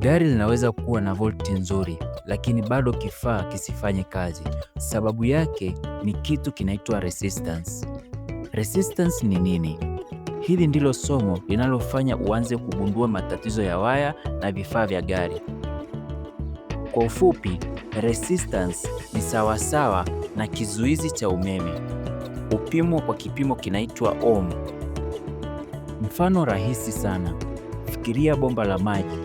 Gari linaweza kuwa na volti nzuri, lakini bado kifaa kisifanye kazi. Sababu yake ni kitu kinaitwa resistance. Resistance ni nini? Hili ndilo somo linalofanya uanze kugundua matatizo ya waya na vifaa vya gari. Kwa ufupi, resistance ni sawasawa na kizuizi cha umeme. Hupimwa kwa kipimo kinaitwa ohm. Mfano rahisi sana. Fikiria bomba la maji.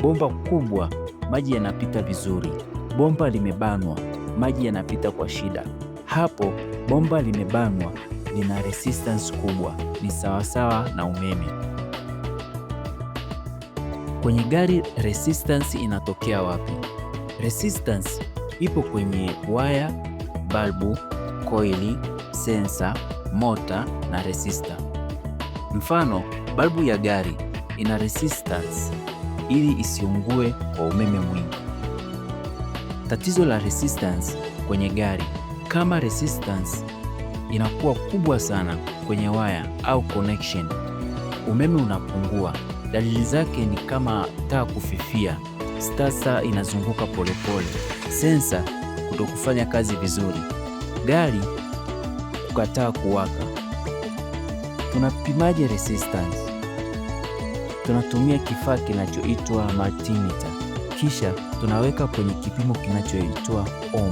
Bomba kubwa, maji yanapita vizuri. Bomba limebanwa, maji yanapita kwa shida. Hapo bomba limebanwa lina resistance kubwa, ni sawasawa na umeme. Kwenye gari resistance inatokea wapi? Resistance ipo kwenye waya, balbu, koili, sensa, mota na resistor. Mfano, balbu ya gari ina resistance ili isiungue kwa umeme mwingi. Tatizo la resistance kwenye gari, kama resistance inakuwa kubwa sana kwenye waya au connection, umeme unapungua. Dalili zake ni kama taa kufifia, starter inazunguka polepole, sensa kutokufanya kazi vizuri, gari kukataa kuwaka. Tunapimaje resistance? Tunatumia kifaa kinachoitwa multimeter, kisha tunaweka kwenye kipimo kinachoitwa ohm.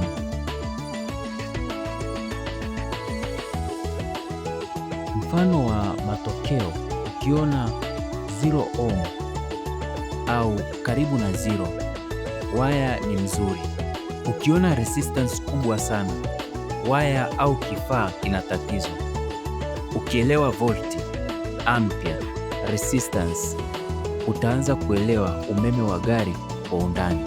Mfano wa matokeo, ukiona 0 ohm au karibu na 0, waya ni mzuri. Ukiona resistance kubwa sana, waya au kifaa kina tatizo. Ukielewa volti, ampere, resistance, utaanza kuelewa umeme wa gari kwa undani.